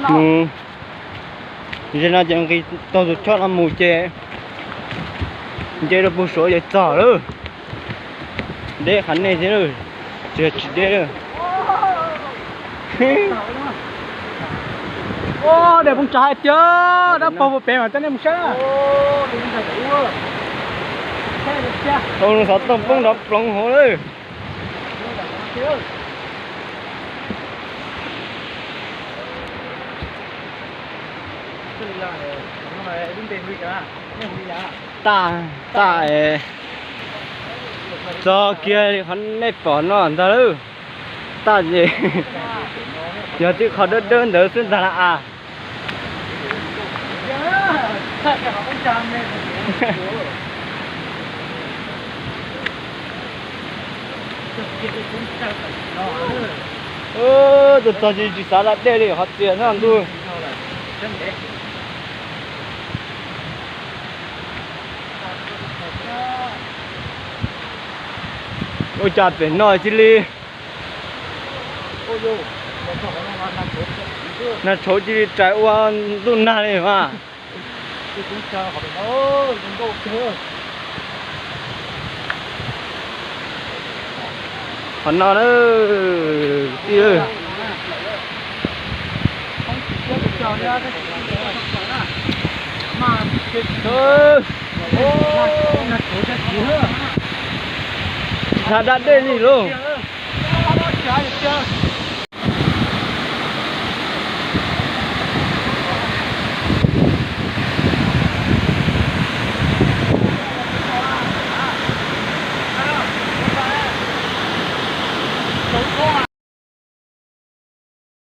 Mus ze no ces nqis tau tus choj no mus ces nce rau puag saud ces txog lawm. Deb qhov nej thiab lawm, tsis yog tsis deb lawm. Dej poob tsag hais tias dab paug puag pem mas coj nej mus saib. Xov tooj poob nrov ploov hauv lawm. Taj, taj, txog kiag li qhov nej pom no ntag lauj. Taj ces yog tib qho dawb dawb ntawd xwb ntag las as. Txog txog tsis, tsis xav da dej li, qhov txias noj ntuj. Ua cas pem no cia li nag tshauv cia li rais ua ntuj nag li mas. Qhov no na, tij laug. Tsis xav da dej li lauj.